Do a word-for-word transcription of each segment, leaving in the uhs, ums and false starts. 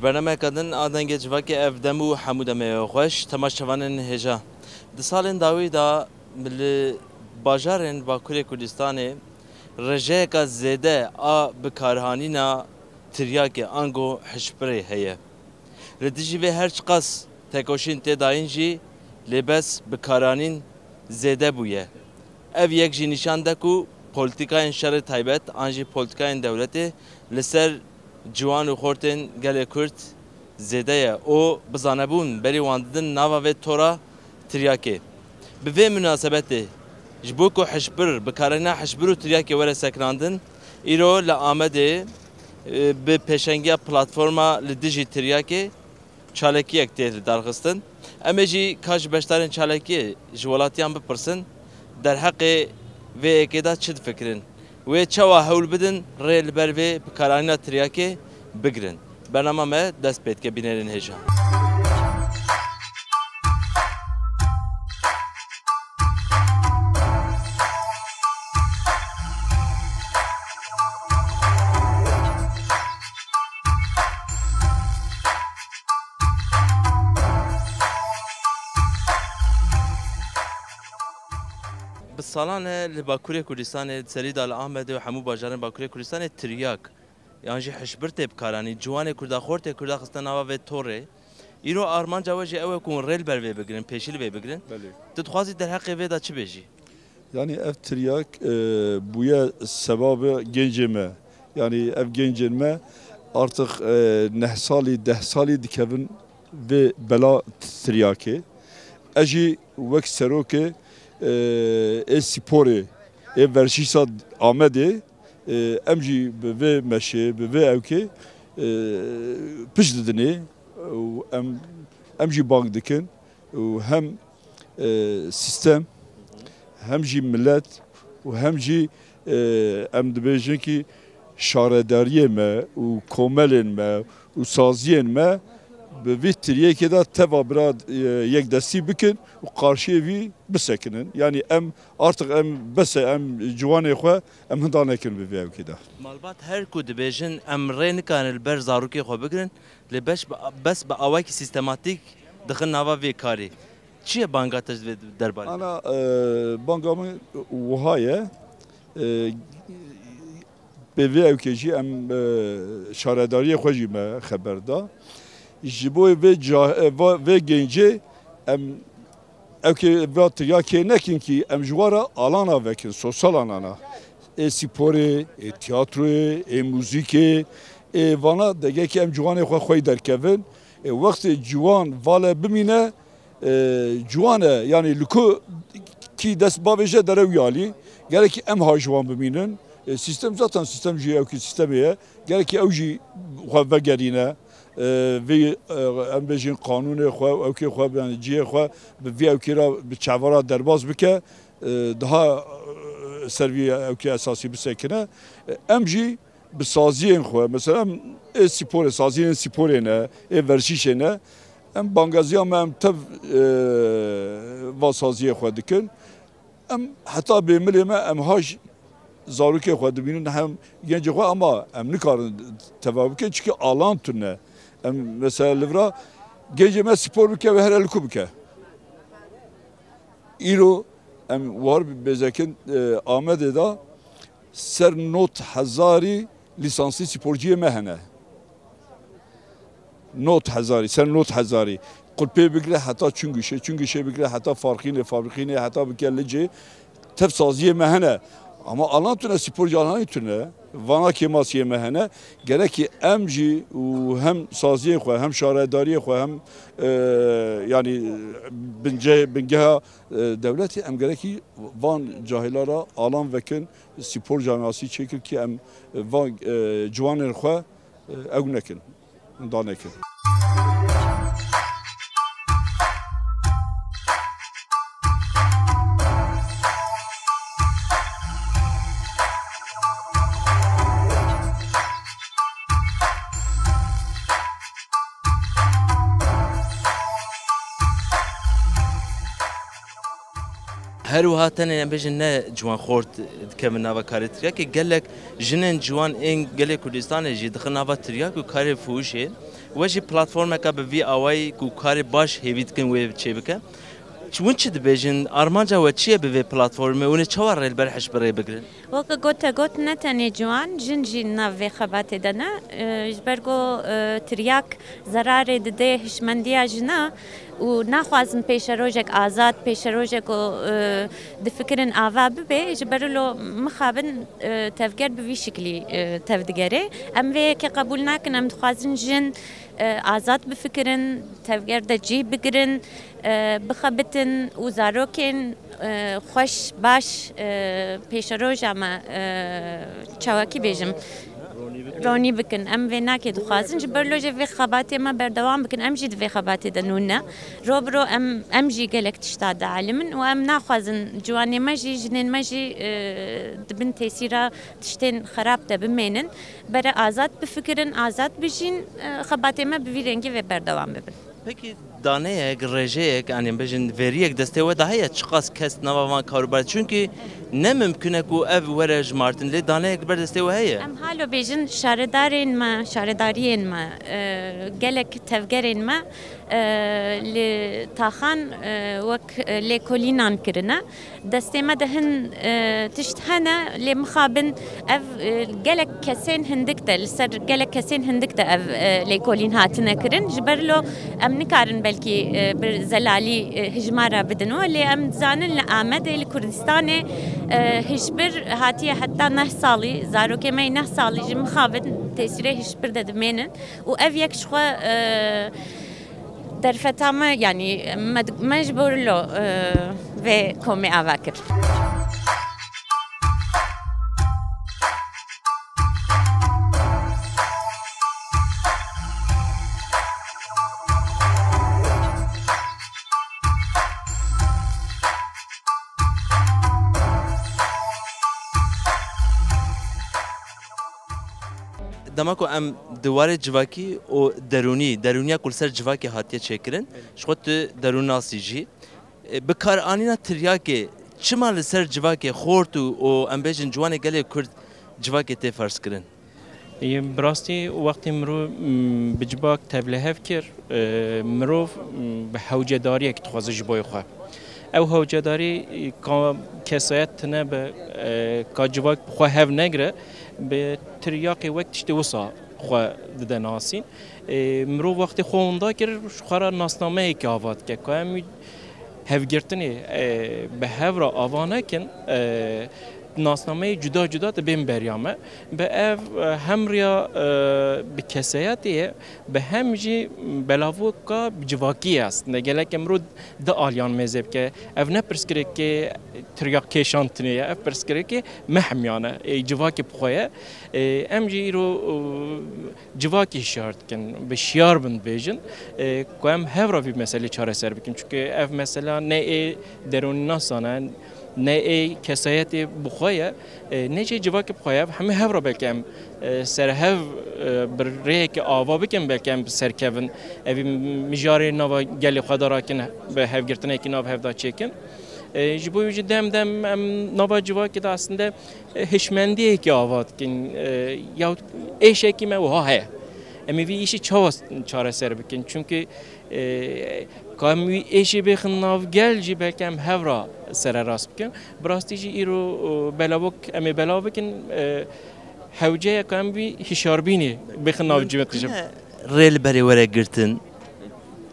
Bernameyeke din a Dengê Civakê ev dem û hemû demê xweş. Temaşevanên hêja. Di salên dawî de li bajarên Bakurê Kurdistanê rejeyeke zêde a bikarhanîna tiryakê ango hişbirê heye. Li dijî vê her çiqas tekoşîn tê dayîn jî, lê bes bikaranîn zêde bûye. Ev yek jî nîşan de ku polîtîkayên şerê taybet an jî polîtîkayên dewletê li ser ciwan û xortên gelê Kurd zêde ye û bi zanebûn berî wan didin nava vê tora tiryakê. Bi vê minasebetê, ji bo ku hişbir, bikaranîna hişbir û tiryakê were sekinandin, îro li Amedê, e, bi pêşengiya platforma li dijî tiryakê çalakiyek tê lidarxistin. Em ê jî ka ji beşdarên çalakiyê ji welatiyan bipirsin, derheqê vê yekê de çi difikirin? Wê çawa hewl bidin rê li ber vê bikaranîna tiryakê bigirin? Bernama me dest pê dike, bînerên hêja. Bi salan e li Bakurê Kurdistanê, serî de li Amedê û hemû bajarên Bakurê Kurdistanê tiryak yan jî hişbir tê bikaranîn. Ciwanê Kurda, xortê Kurda xiste nava vê torê. Îro armanca we jî ew e ku hûn rê li ber vê bigirin, pêşî li vê bigirin. Belê. Tu dixwazî derheqê vê de çi bêjî? Yanî ev tiryak, e, bûye sebabe gencê me. Yanî ev gencên me artık, e, neh salî, deh salî dikevin vê bela tiryakê. Ez jî wek serokê, e, ê sporê, ê verşîsa Amedê, e, em jî bi vê meşê, bi vê ewkê, e, pişt didinê û em, em jî bang dikin û hem, e, sîstem, hem jî milet û hem jî, e, em dibêjin kî şaredariyê me û komelên me û saziyên me bi vî tiriyekê de teva bira, e, yekdestî bikin û qarşiyê vî bisekinin. Yanî em artık em bes e, em ciwanê xwe em hinda nekin bi vê ewkê de. Malbat her ku dibêjin em rê nikarin li ber zarokê xwe bigirin, lê beş, bes bi awayekî sîstematîk dixin nava vê karê. Çi ye banga te ji vê derbarê? Ana, e, banga min wiha ye. E, Bi vê ewkê jî em, e, şaredariyê xwe jî me xeber da. Ji bo vê ca-, e, va-, vê gencê em ewkê va tiryakê nekin kî em ji wa re alana vekin, sosyal alana. Ê sporê, ê tiyatroyê, ê muzîkê, ê vana degekî em ciwanê xwe xwey derkevin. Ê wextê ciwan vale bimîne, e, ciwan e, yanî li ku kî dest bavêje dere wî alî. Gerekî em ha ji wan bimînin. E, sîstem zaten sîstem jî ewkî sîstemê ye. Gerekî ew jî xwe vegerîne. E, vê, e, em bêjin qanûnê xwe, ewkê xwe, yanî cihê xwe bi vî ewkê re, bi çava re derbas bike. E, daha, e, ser vî ewkê esasî bisekine. E, em jî bi saziyên xwe, mesela em ê sporê, saziyên sporê ne, ê verşîşê ne, em bangeziya me em tev, e, va saziyê xwe dikin. Em heta bê milê me em ha ji zarokê xwe dibînin hem gencê xwe, ama em nikarin teva bikin, çunke alan tune. Em mesela li vira gencê me spor bike ve here li ku bike. Îro em war bêzekin, e, Amedê de ser nod hezarî lîsansî sporciyê me hene. Nod hezarî, ser nod hezarî. Qulpê bigire heta Çungişê, Çungişê bigire heta Farxînê, Farxînê heta bike Licê. Tev saziyê me hene. Ama alan tune, sporcî alanî tune. Vana kêmasiyê me hene. Gerekî em jî û hem saziyên xwe, hem şaredariyê xwe, hem, e, yanî bince-, bingeha, e, dewletê, em gerekî van cahila re alan vekin, spor camiasî çêkin ki em van, e, ciwanên xwe, e, ew nekin, da nekin. Her wiha tenê em bêjin ne ciwan xort dikevin nava karê tiryakê, gelek jinên ciwan ên gelê Kurdistanê jî dixin nava tiryak û karê fuhişê. We jî platformeke bi vî awayî ku karê baş hêvî dikin wê çêbike. Hûn çi dibêjin? Armanca we çi ye bi vê platformê? Hûn ê çawa rê li ber hişbir rê bigirin? Weke got te got, ne tenê ciwan, jin jî nav vê xebatê de ne. E, ji ber ku, e, tiryak zerarê dide hişmendiya jina û naxwazin pêşerojek azad, pêşerojek ku, e, difikirin ava bibe, ji ber wilo mixabin, e, tevger bi vî şiklî, e, tevdigere. Em vê yekê qebûl nakin, em dixwazin jin, e, azad bifikirin, tevger de cih bigirin, e, bixebitin û zarokên, e, xweş, baş, e, pêşeroja me, e, çawakî bêjim, ronî bikin. Em vê nakê dixwazin. Ji ber lo jê vê xebatê me berdewam bikin. Em jî di vê xebatê de nû ne. Ro bi ro em, em jî gelek tişta dielimin û em naxwazin ciwanê me jî, jinên me jî, e, di bin tesîra tiştên xerab de bimênin. Bere azad bifikirin, azad bijîn, e, xebatê me bi vî rengî vê berdewam bibin. Pekî daneyek, rêjeyek, yanî bêjin veriyek destê we de heye, çiqas kes nava van karûbar? Çunkî ne mimkun e ku ev were jimartin, lê daneyek ber destê we heye. Em halo bêjin şaredarên me, şaredariyên me, e, gelek tevgerên me, e, li taxan, e, wek, e, lêkolînan kirine. Destê me de hin, e, tişt hene, lê mixabin ev, e, gelek kesên hindik de, li ser gelek kesên hindik de ev, e, lêkolîn hatine kirin. Ji ber lo em nikarin belkî, e, bir zelalî, e, hijmara bidin we, lê em dizanin li Amedê, li Kurdistanê, e, hişbir hatiye heta neh salî, zarokê me yê neh salî ji mixabin tesîrê hişbir de dimênin û ev yek ji xwe, e, derfeta me, yanî me, me ji bo lo, e, vê komê ava kir. Dema ku em di warê civakî û derûnî, derûniya ku li ser civakê hatiye çêkirin, ji xwe tu derûnnasî jî. E, bikaranîna tiryakê çima li ser civakê xort û, û em bêjin ciwanê gelê Kurd civakê tê ferzkirin? Ê, bi rastî wextê mirov, m, bi civak tevlihev kir, e, mirov, m, bi hewcedariyek dixwaze ji bo xwe. Ew hewcedarî, e, ka kesayet tune be, e, ka civak bi xwe hev negire, bi tiryakê wek tiştê wisa xwe dide nasîn. E, mirov wextê xwe winda kir, ji xwe re nasnameyekê ava dike. Ka em wî hevgirtinê, e, bi hev re ava nekin, e, nasnameyê cuda cuda dibên beriya me. Bi ev, e, hem riya, e, bi kesayetê ye, bi hem jî belavoka bi civakî ye aslında. Gelek em ro di aliyan mêze bike. Ev ne pirsgirêkê tiryak kêşantinê ye, ev pirsgirêkê me hemiyan e, ê civakê bi xwe ye. E, em jî îro, e, civakî hişyar dikin, bi şiyar bin dibêjin, e, ku em hev re vî meselê çareser bikin. Çunke ev mesela ne ê derûnînasan e, ne ê kesayetê bi xwe ye, e, ne jî civakê bi xwe ye. Hemî hev re belkî em, e, ser hev, e, bi rêyekê ava bikin, belkî em bi ser kevin. Evî mijarê nava gelê xwe de rakin, bi hevgirtinekî nav hev de çêkin. E, ji bo wî jî dem dem em nava civakê de aslinde, e, hişmendiyekî ava dikin, e, ya êşekî me wiha heye. Em ê vî îşî çawa çareser bikin? Çunke, e, ka em wî êşî bêxin nav gel jî belkî em hev re sererast bikin. Bi rastî jî îro, e, belavok em ê belav bikin, e, hewce ye ka em wî hişyarbînê bêxin nav civakê jî. Rê li berê were girtin?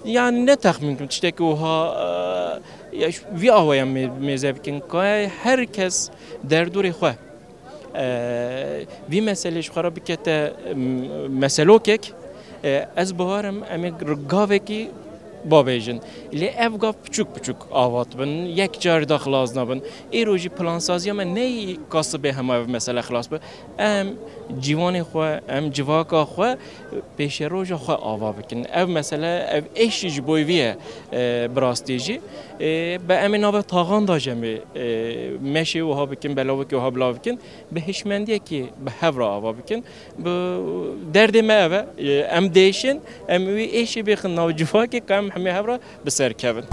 Yani ne texmîn kim tiştekî wiha, e, ya ş-, vî awaya mê-, mêze bikin. Ka her kes derdorê xwe, e, vî meselê ji xwe re bikete, m-, meselokek, e, ez bawerim em ê gavekî babêjin. Lê ev gav piçûk piçûk avat bin, yek car de xilas nabin. Îro jî plansaziya me neyî ka sibê hema ev mesele xilas be. Em ciwanê xwe, em civaka xwe pêşeroja xwe ava bikin. Ev mesele, ev êşî ji bo vî ye, e, bi rastî jî. E, be em ê nava taxan da jî em ê, e, meşê wiha bikin, belavokê wiha bila bikin. Bi hişmendiyekî bi hev re ava bikin. Bi derdê me ev e, e, em diêşin, em wî êşî bêxin nav civakê, ka em hemî hev re bi ser kevin.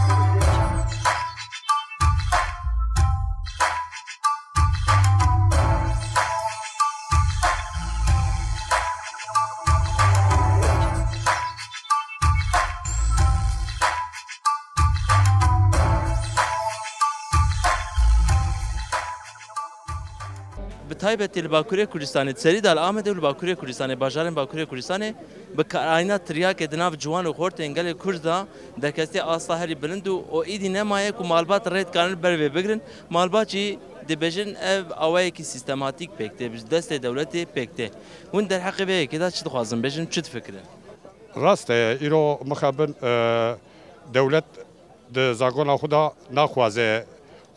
taybetî li Bakurê Kurdistanê, serî de li Amedê û li Bakurê Kurdistanê, bajarên Bakurê Kurdistanê bi karayîna tiryakê di nav ciwan û xortên gelê Kurd de derkestiye asta herî bilind û, û îdî nemaye ku malbat rê dikarin ber vê bigirin. Malbat jî dibêjin ev awayekî sîstematîk pêk tê, bi destê dewletê pêk tê. Hûn derheqê vê yekê de çi dixwazin bêjin, çi difikirin? Rast e, îro mixabin, e, dewlet di zagona xwe de naxwaze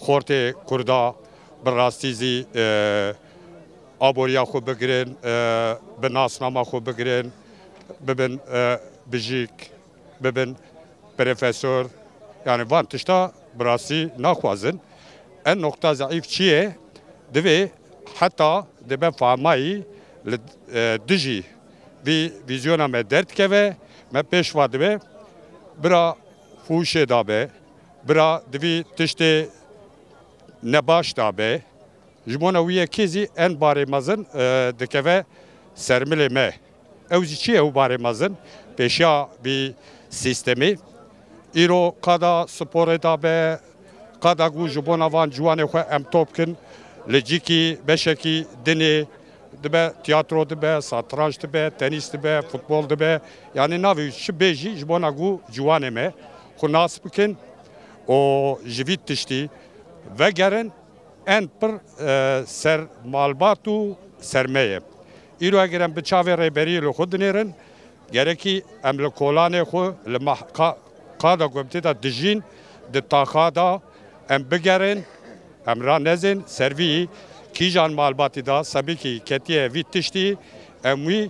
xortê Kurda bi rastî zî, e, aboriya xwe bigirin, e, bi nasnama xwe bigirin, bibin, e, bijîk, bibin profesor. Yani van tişta bi rastî naxwazin. En noqta zeîf çi ye? Divê heta dibe famayî li, e, dijî vî vîzyona me derdikeve, me pêş va dibe, bira fûşê dabe, bira divî tiştê nebaş dabe. Ji bona wî yekê zî en barê mezin, e, dikeve ser milê me. Ew zî çi ye ew barê mezin? Pêşiya vî sîstemê. Îro qada sporê dabe, qada ku ji bona van ciwanê xwe em top kin, li cîkî beşekî dinê dibe, tiyatro dibe, satranç dibe, tenîs dibe, futbol dibe. Yani navê wî çi bê jî ji bona ku ciwanê me xwe nas bikin û ji vî tiştî vegerin, en pir, e, ser malbat û ser me ye. Îro eger em bi çavê rêberiyê li xwe dinêrin, gerekî em li kolanê xwe, li mah-, ka-, qada ku em tê de dijîn, di taxa de em bigerin, em ranezin, ser vî kîjan malbatî de sebikî ketiye vî tiştî, em wî,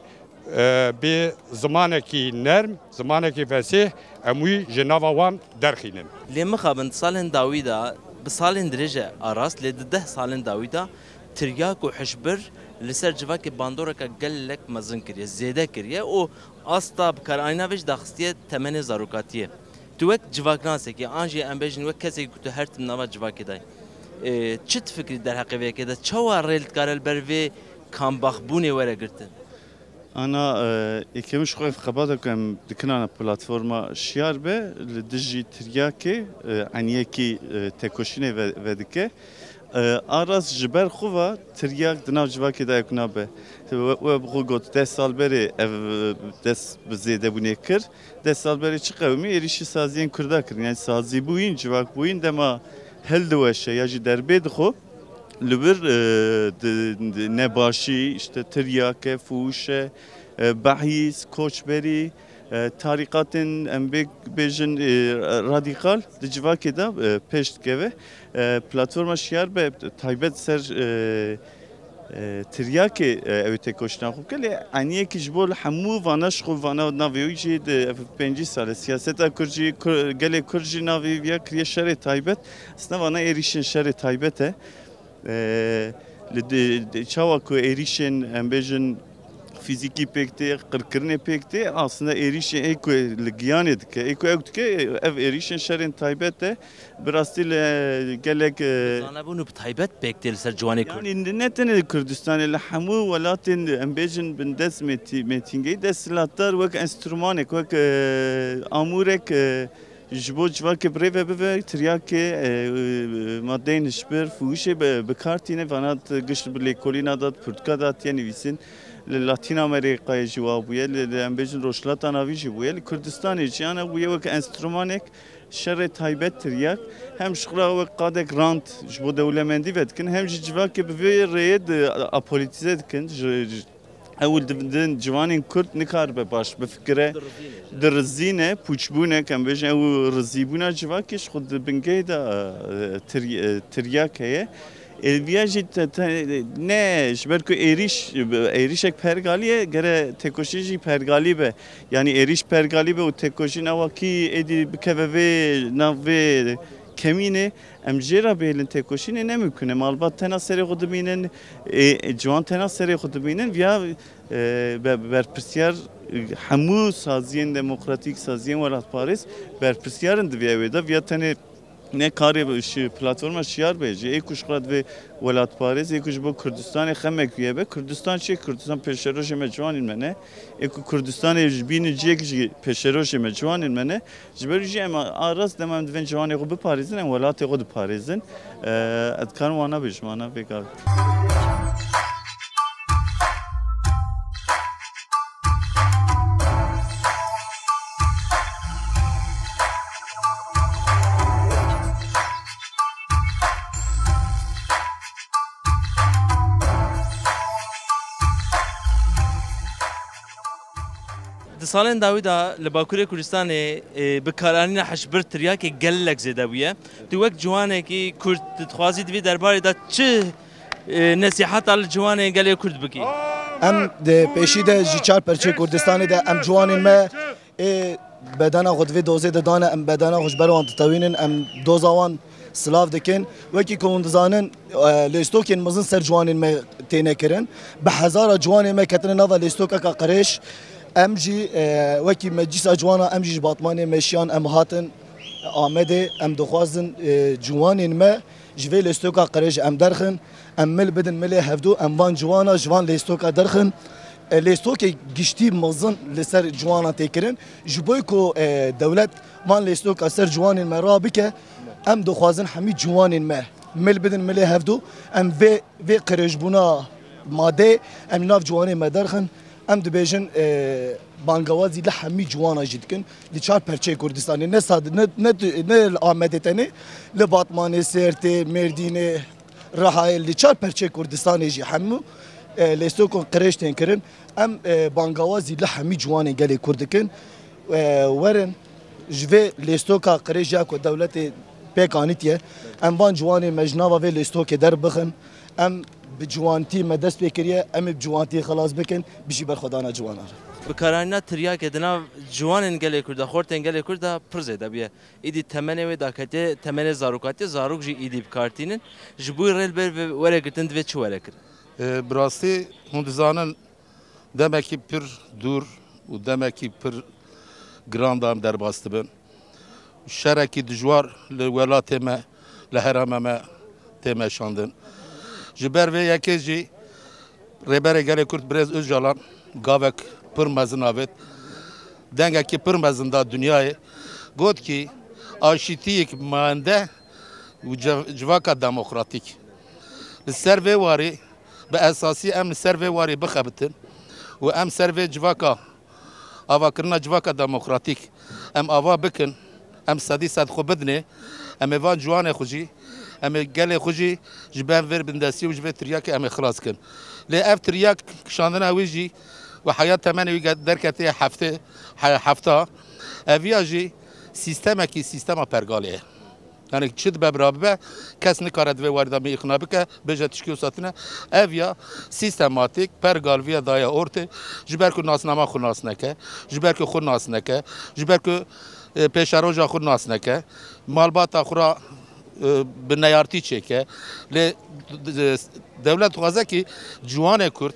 e, bi zimanekî nerm, zimanekî fesîh, em wî ji nava wan derxînin. Lê mixabin di salên dawî de, bi salên dirêj e arast, lê di deh salên dawî de tiryak û hişbir li ser civakê bandoreka gelek mezin kiriye, zêde kiriye û asta bikarayîna vê jî daxistiye temenê zarokatiyê. Tu wek civaknasekî, an jî em bêjin wek kesekî ku tu her tim nava civakê de yî, e, çi difikirî derheqê vê yekê de? Çawa rê li dikare li ber vê kambaxbûnê were girtin? Ana, e, yekemîn ji xwe ev xebata ku em dikin ana platforma Şiyar be, li dijî tiryakê, e, eniyekî, e, têkoşînê ve-, vedike. E, a rast ji ber xwe ve tiryak di nav civakê de ew nabe. We, we bi xwe got, deh sal berê ev, e, dest bi zêdebûnê kir. Deh sal berê çi qewimî êrîşî saziyên Kurda kirin. Yani sazîbûyîn, civakbûyîn dema hildiweşe ya jî derbê dixwe, li vir, e, di, di nebaşî, işte tiryake, fûşe, e, behîz, koçberî, e, tarîqatên, em bê-, bêjin, e, radîkal di civakê de, e, pêş dikeve. E, platforma Şiyar be taybet ser, e, e, tiryakê, e, ew ê têkoşîna xwe bike. Lê eniyekî ji bo li hemû vana ji xwe vana navê wî jî di ev pêncî sal e. Siyaseta Kurd jî, Kur-, gelê Kurd jî navê wî ya kiriye şerê taybet. Aslında vana êrîşên şerê taybet e. E, li di, di, çawa ku êrîşên, em bêjin, fîzîkî pêk tê, qirkirinê pêk tê, aslında êrîşên ê ku li giyanê dike, ê ku ew dike, ev êrîşên şerên taybet e. Bi rastî li gelek, e, zanebûn û bi taybet pêk tê li ser ciwanê Kurd. Yani ne tenê li Kurdistanê, li hemû welatên, em bêjin, bindest mêtî-, mêtingeyî desthilatdar wek enstrûmanek, wek, e, amûrek, e, ji bo civakê bi rê ve bive, tiryakê, e, e, madeyên hişbir, fûhişê bi, bi kar tîne, vana di giş bi lêkolîna de, pirtûka de hatiye nivîsîn. Li Latîn Amerîkayê jî wa bûye, li, li, em bêjin Rojhilata Navî jî bûye, li Kurdistanê jî ana bûye wek enstrûmanek şerê taybet tiryak. Hem ji xwe re wek qadek rant ji bo dewlemendî vedikin, hem jî civakê bi vê rêyê di apolitîze dikin. Ji, ji, ew di, di ciwanên Kurd nikaribe baş bifikire. Dirizîne jî. Dirizîne, pûçbûnek, em bêjin ew rizîbûna civakê ji xwe di bingehê de, e, tir-, e, tiryak heye. Ê, viya jî te, te, ne, ji ber ku êrîş, êrîşek pergalî ye, gere têkoşîn jî pergalî be. Yanî êrîş pergalî be û têkoşîn ewa kî êdî bikeve vê, nav vê kemînê, em jê re bihêlin têkoşînê ne mimkun e. Malbat tena serê xwe dimînin, ê, ciwan tena serê xwe dimînin. Viya, e, be-, berpirsiyar, e, hemû saziyên demokratîk, saziyên welatparêz berpirsiyar in di vê wê de. Viya tenê ne karê bi şi-, platforma Şiyar be jî, ê ku ji xwe re divê welatparêz, ê ku ji bo Kurdistanê xemek wî hebe. Kurdistan çi ye? Kurdistan pêşerojê me ciwanên me ne. Ê ku Kurdistanê ji bînin ciyek jî pêşerojê me ciwanên me ne. Ji ber wî jî em a rast dema em divên ciwanê xwe biparêzin, em welatê xwe diparêzin. Eee, ez dikarim wana bêjim, wana vê gavê. Salên dawî de li Bakurê Kurdistanê, e, bikaranîna hişbir tiryakê gelek zêde bûye. Tu wek ciwanekî Kurd, tu dixwazî di vî derbarê de çi, e, nesîheta li ciwanên gelê Kurd bikî? Em di pêşî de ji çar perçeyê Kurdistanê de em ciwanên me ê bedena xwe di vê dozê de dane, em bedena xwe ji ber wan ditewînin, em doza wan silav dikin. Wekî ku hûn dizanin, e, lêstokên mezin ser ciwanên me têne kirin. Bi hezara ciwanên me ketine nava lêstokeka qirêj. Em jî, e, wekî Meclîsa Ciwana em jî ji Batmanê meşiyan em hatin Amedê. Em dixwazin, e, ciwanên me ji vê lêstoka qirêj em derxin. Em mil bidin milê hevdû, em van ciwana ji van lêstoka derxin. E, lêstokê giştî mezin li ser ciwana tê kirin. Ji bo ku, e, dewlet van lêstoka ser ciwanên me rabike, em dixwazin hemî ciwanên me mil bidin milê hevdû. Em vê, vê qirêjbûna madeyê em li nav ciwanê me derxin. Em dibêjin, e, bangawazî li hemî ciwana jî dikin. Li çar perçeyê Kurdistanê, ne sad-, ne, ne, ne li Amedê tenê, li Batmanê, Sêrtê, Mêrdînê, Rihayê, li çar perçeyê Kurdistanê jî hemû, e, lêstokên qirêj tên kirin. Em, e, bangawazî li hemî ciwanên gelê Kurd dikin. E, werin ji vê lêstoka qirêj ya ku dewletê pêk anîtiye, em van ciwanên me ji nava vê lêstokê derbixin. Em bi ciwantî me dest pê kiriye, em ê bi ciwantî xilas bikin, bijî berxwedana ciwanan re. Bikaranîna tiryakê di nav ciwanên gelê Kurd de, xortên gelê Kurd de pir zêde bûye. Îdî temenê wê daketiye temenê zarokatiyê, zarok jî îdî bi kar tînin. Ji bo rê li ber vê were girtin divê çi were kirin? E, bi rastî hûn dizanin demekî pir dûr û demekî pir giran de em derbas dibin. Şerekî dijwar li welatê me, li herêma me tê meşandin. Ji ber vê yekê jî Rêberê Gelê Kurd Birêz Ocalan gavek pir mezin avêt, dengekî pir mezin da dinyayê. Got kî aşîtiyek mayende û cev-, civaka demokratîk. Li ser vê warî bi esasî em li ser vê warî bixebitin û em ser vê civaka avakirina civaka demokratîk em ava bikin, em sedî sed xwe bidinê, em ê van ciwanê xwe jî, em ê gelê xwe jî ji ber vê bindestî û ji vê tiryakê em ê xilas kin. Lê ev tiryak kişandina wî jî û heya temenê wî ge-, derketiye heftê, he-, hefta, eviya jî sîstemekî sîstema pergalê ye. Yani çi dibe bira bibe, kes nikare di vê warî de min îqna bike, bêje tişkî wisa tune. Ev ya sîstematîk pergal viya daye ortê, ji ber ku nasnama xwe nas neke, ji ber ku xwe nas neke, ji ber ku, e, pêşeroja xwe nas neke, malbata xwe ra, e, bi neyartî çêke. Lê, e, dewlet dixwaze ki ciwanê Kurd,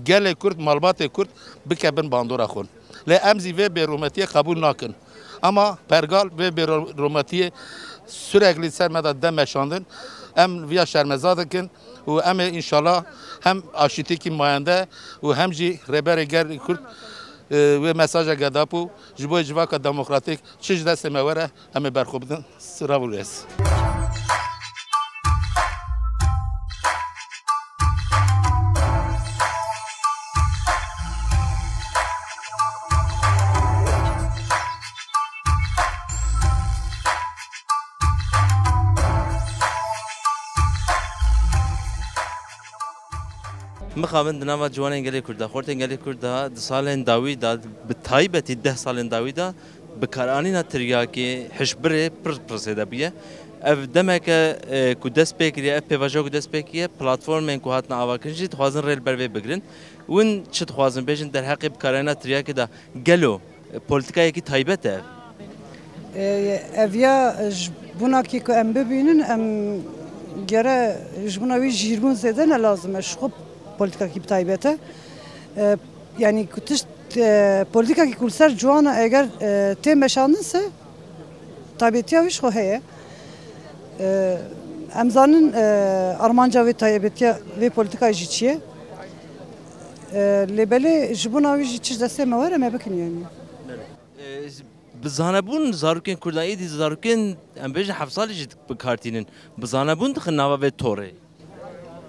gelê Kurd, malbatê Kurd bike bin bandora xwe. Lê em zî vê bêrûmetiyê qebûl nakin. Ama pergal vê bêrûmetiyê sürekli ser me de de meşandin. Em viya şermeza dikin û em ê înşallah hem aşîtîkî mayende û hem jî Rêberê Gelê Kurd, e, wê mesajeke da bû, ji bo civaka demokratîk çi ji destê me were, em ê berxwe bidin. Silav û rêz. Mixabin di nava ciwanên gelê Kurd de, xortên gelê Kurd de, di salên dawî de, bi taybetî deh salên dawî de, bikaranîna tiryakê, hişbirê pir, pir zêde bûye. Ev demeke, e, ku dest pê kiriye, ev pêvajoya ku dest pê kiriye, platformên ku hatine avakirin jî dixwazin rê li ber vê bigirin. Win çi dixwazin bêjin derheqê bikaranîna tiryakê de, gelo, e, polîtîkayekî taybet e ev? E, ev ya ji bona kî ku em bibînin, em gere ji bona wî jîrbûn zêde ne lazim e, ji xwe polîtîkakî bi taybet e. E, yanî ku tişt, e, polîtîkakî ku li ser ciwana eger, e, tê meşandin se, taybetiya wî ji xwe heye. E, em zanin, e, armanca vê taybetiya vê polîtîkayê jî çi ye. E, lê belê ji bona wî jî çi ji destê me were me bikin yanî. E, Bi zanebûn zarokên Kurdan, êdî zarokên, em bêjin heft salî jî bi kar tînin. Bi zanebûn dixin nava vê torê.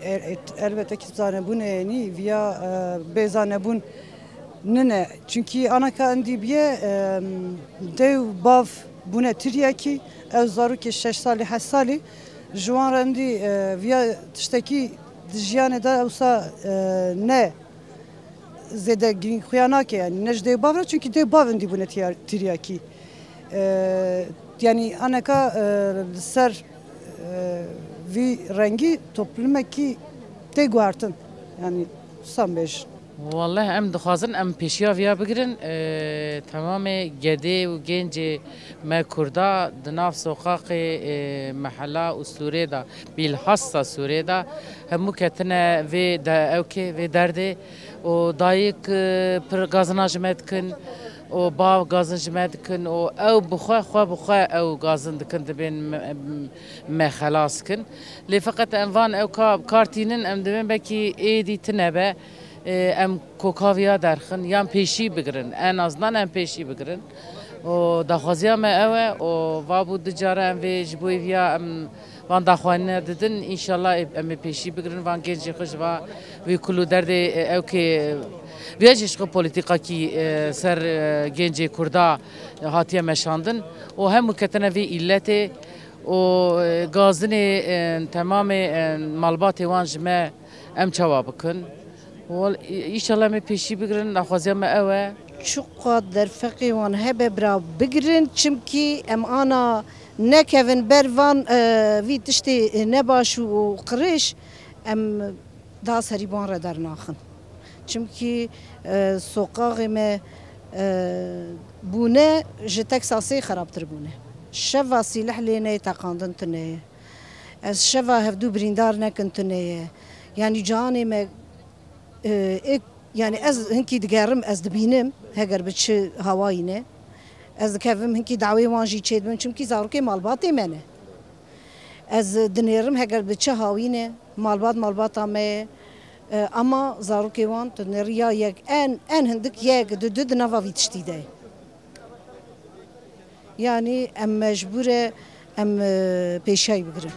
E, e, elbette ki zanebûn e, yanî viya, e, bê zanebûn nine. Çunkî anaka endî biye, e, dê û bav bûne tiryakî, ew zarokê şeş salî, heşt salî, ji wan re endî, e, viya tiştekî di jiyanê de ewsa, e, ne Zêde girîng xuya nake, yanî ne ji dê û bav re, çunkî dê û bav in dî bûne tiyar-, tiryakî. E, yanî aneka, e, li ser, e, vî rengî toplumekî tê guhertin. Yanî san bêjin. Walleh em dixwazin em pêşiya viya bigirin. E, temamê gedê û gencê me Kurda di nav soqaqê, e, mehela û sûrê de, bîlhassa sûrê de hemû ketine vê de ewkê, vê derdê û dayik, e, pir gazina ji me dikin û bav gazin ji me dikin û ew bi xwe, xwe bi xwe ew gazin dikin, dibên me, me xelas kin. Lê feqet em van ew ka, kar tînin, em dibên belkî êdî tine be, e, em koka viya derxin, yan pêşî bigirin. En azından em pêşî bigirin. Û daxwaziya me ew e, û va bû du cara em vê ji bo viya em van daxwanîne didin, înşallah em ê pêşî bigirin, van gencê xwe ji va wî kul û derdê, e, ew kê, e, viya jî ji xwe polîtîkakî, e, ser, e, gencê Kurda hatiye meşandin û hemû ketine vê îletê û, e, gazinê, e, temamê, e, malbatê wan ji me em çawa bikin? Wal-, î-, înşallah em ê pêşî bigirin, daxwaziya me ew e. Çiqas derfeqê wan hebe bira bigirin, çimkî em ana nekevin ber van, e, vî tiştê nebaş û qirêj, em daha serî bi wan re dernaxin. Çimkî, e, soqaxê me, e, bûne ji Teksasê xerabtir bûne. Şeva sîleh lê neyê teqandin tune ye. Ez şeva hevdû birîndar nekin tune ye. Yanî cihanê me, e, ê, yanî ez hinkî digerim, ez dibînim, heger bi çi hawayî ne. Ez dikevim hinkî dawê wan jî çêdibim, çimkî zarokê malbatê me ne. Ez dinêrim heger bi çi hawî ne, malbat malbata me ye. E, ama zarokê wan tu nêrî ya yek, en, en hindik yek, du, du di nava vî tiştî de ye. Yanî em mecbûr e em, e, pêşiyayî bigirin.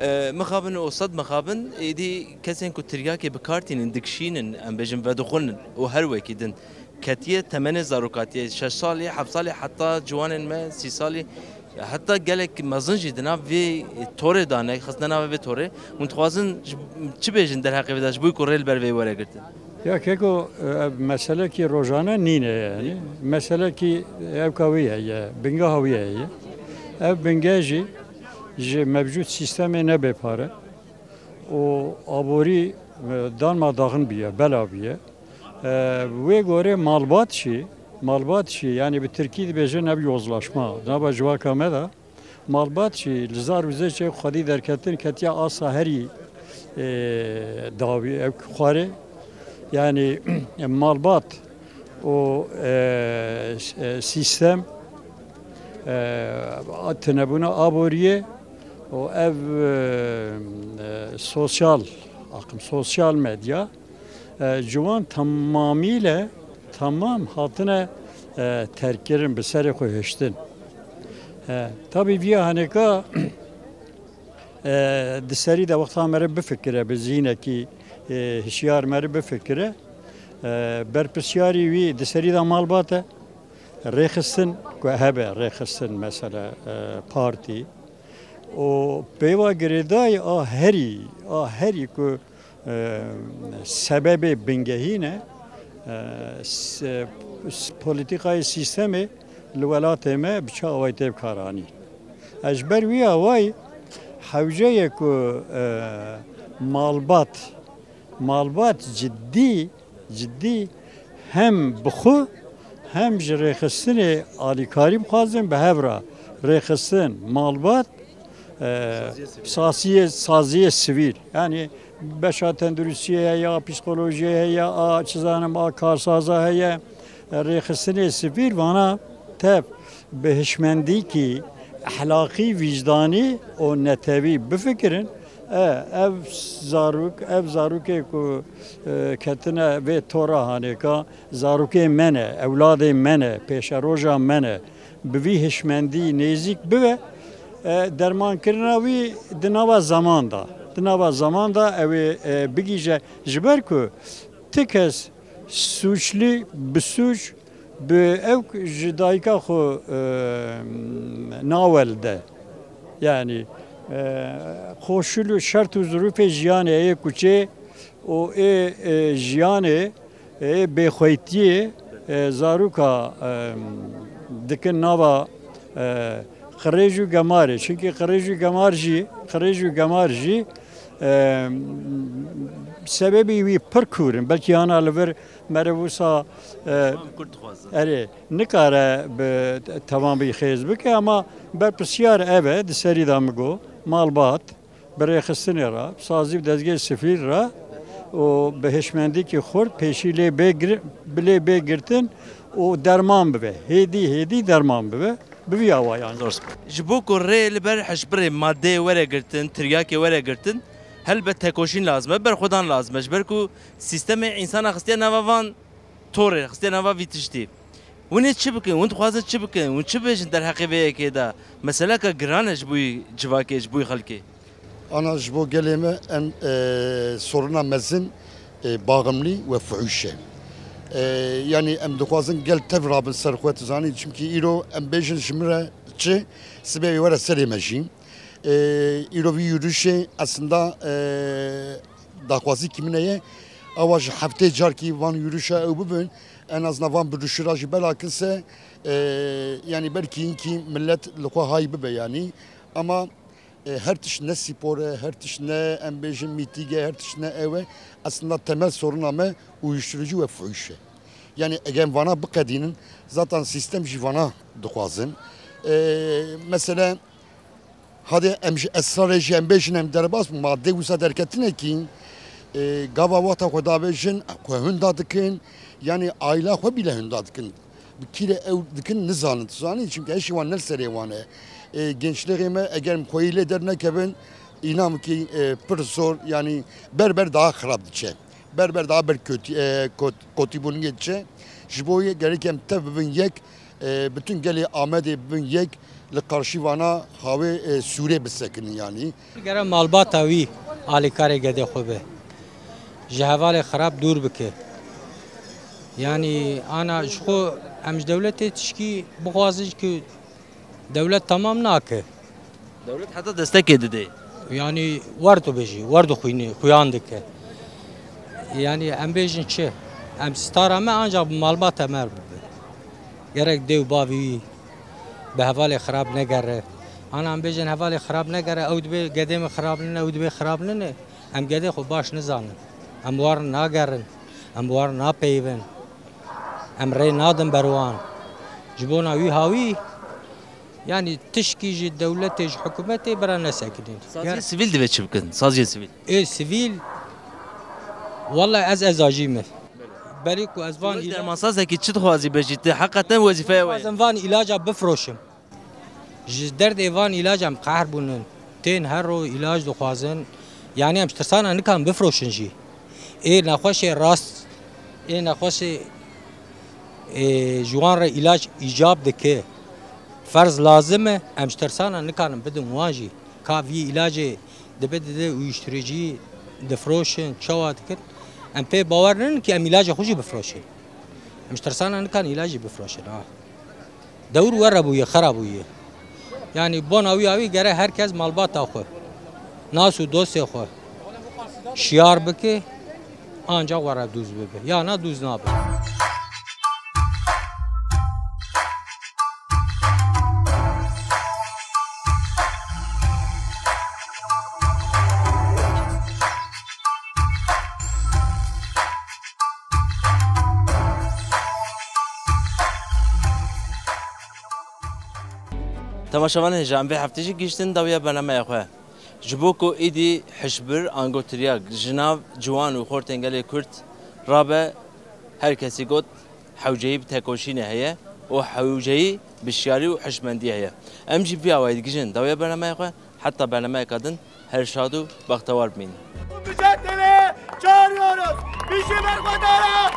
E, mixabin û sed mixabin, êdî kesên ku tiryakê bi kar tînin, dikişînin, em bêjin, vedixwin û her wekî din. Ketiye temenê zarokatiyê, şeş salî, heft salî, heta ciwanên me sî salî, heta gelek mezin jî di nav vê torê de ne, xistine navê vê torê. Hûn dixwazin ji, çi bêjin derheqê vê de, ji bo ku rê li ber vê were girtin? Ya keko, ev meselekî rojane nîne yani. Meselekî ewka wî heye, bingeha wî heye. Ev binge jî ji mevcut sîstemê ne bêpar e û aborî, e, darmadağin bûye, bela bûye. E, wê gorê malbat jî, malbat jî, yani bi tirkî dibêje nev yozlaşma, nava civaka me de, malbat jî li zar û zêçê xwedî derketin ketiye asa herî, e, dawî ew xwarê. Yani malbat û, e, s-, e, sîstem, e, tunebûna aboriyê û ev, e, e, sosyal akım, sosyal medya, e, ciwan temamîle temam hatine, e, terkkirin, bi serê xwe hiştin. E, tabî viya heneka, e, di serî de wexta meriv bifikire, bi zîhnekî, e, hişyar meriv bifikire, e, berpirsyarî wî di serî de malbat e. Rêxistin ku hebe, rêxistin mesela, e, partî û pêva girêdayî a herî, a herî ku, e, sebebê bingehîn e, e, s-, s-, polîtîkayê sîstemê li welatê me bi çi awayî tê bikaranîn. Ez ji ber wî awayî hewce ye ku, e, malbat, malbat ciddî, ciddî hem bi xwe hem ji rêxistinê alîkarî bixwazin, bi hev re rêxistin, malbat, e, saziyê, saziyê sivîl, yani beşa tenduristiyê heye, a psîkolojiyê heye, a çi zanim, a karsaza heye, e, rêxistinê sivîl vana tev bi hişmendîkî ehlaqî, wîcdanî û netewî bifikirin. E, ev zarok, ev zarokê ku, e, ketine vê tora hanêka, zarokê me ne, ewladê me ne, pêşeroja me ne, bi vî hişmendî nêzîk bibe, e, dermankirina wî di nava zeman de. Di nava zaman de ew ê, e, bigihîje, ji ber ku ti kes sûclî, bi sûc, bi ew ji dayika xwe, e, nawelde. Yanî, e, koşul û şert û zirûfê jiyanê yê kuçê û ê, e, jiyanê ê bêxweytiyê, e, zaroka, e, dikin nava, e, qirêj û gemarê. Çimkî qirêj û gemar jî, qirêj û gemar jî, e, sebebî wî pir kûr in. Belkî hana li vir meriv wisa, e, Tamam, kurt dixwazin. Erê, nikare bi temamî xêz bike, ama berpirsiyar ev e, di serî de min got, malbat, bi rêxistinê re, bi sazî û dezgehê sivîl re û bi hişmendîkî xurt pêşî lê bê gir-, bi lê bê girtin û derman bibe. Hêdî hêdî derman bibe. Bi vî awayan. Zor spas. Ji bo ku rê li ber hişbirê madeyê were girtin, tiryakê were girtin, helbet tekoşîn lazim e, berxwedan lazim e. Ji ber ku sîstemê însana xistiye nava van torê, xistiye nava vî tiştî. Hûn ê çi bikin? Hûn dixwazin çi bikin? Hûn çi bêjin derheqê vê yekê de? Meseleke giran e ji bo civakê, ji bo xelkê. Ana ji bo gelê me en, e, soruna mezin, e, baximlî we fuhûş e. E, yanî em dixwazin gel tev rabin ser xwe, tu zanî, çimkî îro em bêjin ji min re çi, sibê wê were serê me jî. E, îro vî yûrişê aslında, e, daxwazîkî min heye, ewa ji heftê carkî van yûrişa ew bibin, en azından van birûşira jî bela kise, e, yanî belkî hinkî millet li xwe hay bibe yanî. Ama, e, her tişt ne spor e, her tişt ne, em bêjin, mîtîg e, her tişt ne ew e. Aslında temel soruna me uyuşturucu ve fuhûş e. Yanî eger em vana biqedînin, zaten sîstem jî vana dixwazin. E, mesela, hadê em ji esrarê jî em bêjin, em derbas bûn, madde wisa derketinekî, e, gava wexta xwe davêjin, xwe hunda dikin, yanî aîla xwe bîle hunda dikin. Bi kî re ew dikin nizanin, tu zanî, çimkî hişê wan ne li serê wan e. E, gençlêxê me eger em xweyî lê dernekevin, înamkî, e, pir zor, yanî ber ber daha xirab diçe. Ber ber daha ber kotî-, e, kot-, kotîbûniyê diçe. Ji bo yê gerek em tev bibin yek, e, bütün gelê Amedê bibin yek, li qarşî vana hawê, e, sûrê bisekinin yanî. Gere malbata wî alîkarê gedê xwe be. Ji hevalê xirab dûr bike. Yanî ana ji xwe em ji dewletê tişkî bixwazin ku dewlet temam nake. Dewlet heta destekê dide. Yanî wer dibêjî, wer dixwînî, xuyan dike. Yanî em bêjin çi? Em stara me ancak bi malbata me bibe. Gerek dê û bavî wî bi hevalê xirab negere. Ana em bêjin hevalê xirab negere, ew dibê gedê min xirab nine, ew dibê xirab nine. Em gedê xwe baş nizanin. Em war nagerin. Em war napeyivin. Em rê nadin ber wan. Ji bona wî hawî, yanî tişkî ji dewletê, ji hikûmetê bira nesekinîn. Saziyên sivîl divê çi bikin? Saziyên sivîl. Ê sivîl, wele ez ezacî me. Berî ku ez van... Tu wek îla- dermansazekî çi dixwazî bêjî? Tu heqeten wezîfeya we ye. Dixwazim van îlaca bifroşim. Ji derdê van îlac em qehr bûnin. Tên her ro îlac dixwazin. Yanî em ji tirsana nikan bifroşin jî. Ê nexweşê rast, ê nexweşê, ê, ji wan re îlac îcab dike. Ferz lazim e, em ji tirsana nikanin bidin wan jî. Ka vî îlacê dibe dide uyuşturucî difroşin, çawa dikin. Em pê bawer nin ki em îlacê xwe jî bifroşin. Em ji tirsana nikan îlacî bifroşin, ha. Dewr were bûye, xera bûye. Yanî bona wî awî gere her kes malbata xwe, nas û dostê xwe şiyar bike, ancak were dûz bibe. Ya na dûz nabe. Temaşevanên hêja, em vê heftê jî gihîştin dawiya bernameya xwe. Ji bo ku êdî hişbir, ango tiryak ji nav ciwan û xortên gelê Kurd rabe, her kesî got, hewceyî bi tekoşînê heye û hewceyî bi şiyarî û hişmendî heye. Em jî vî awayî digihîjin dawiya bernameya xwe. Heta bernameyeka din, her şad û bextewar bimînin. Mücadeleye çağırıyoruz. Bizi berxwedara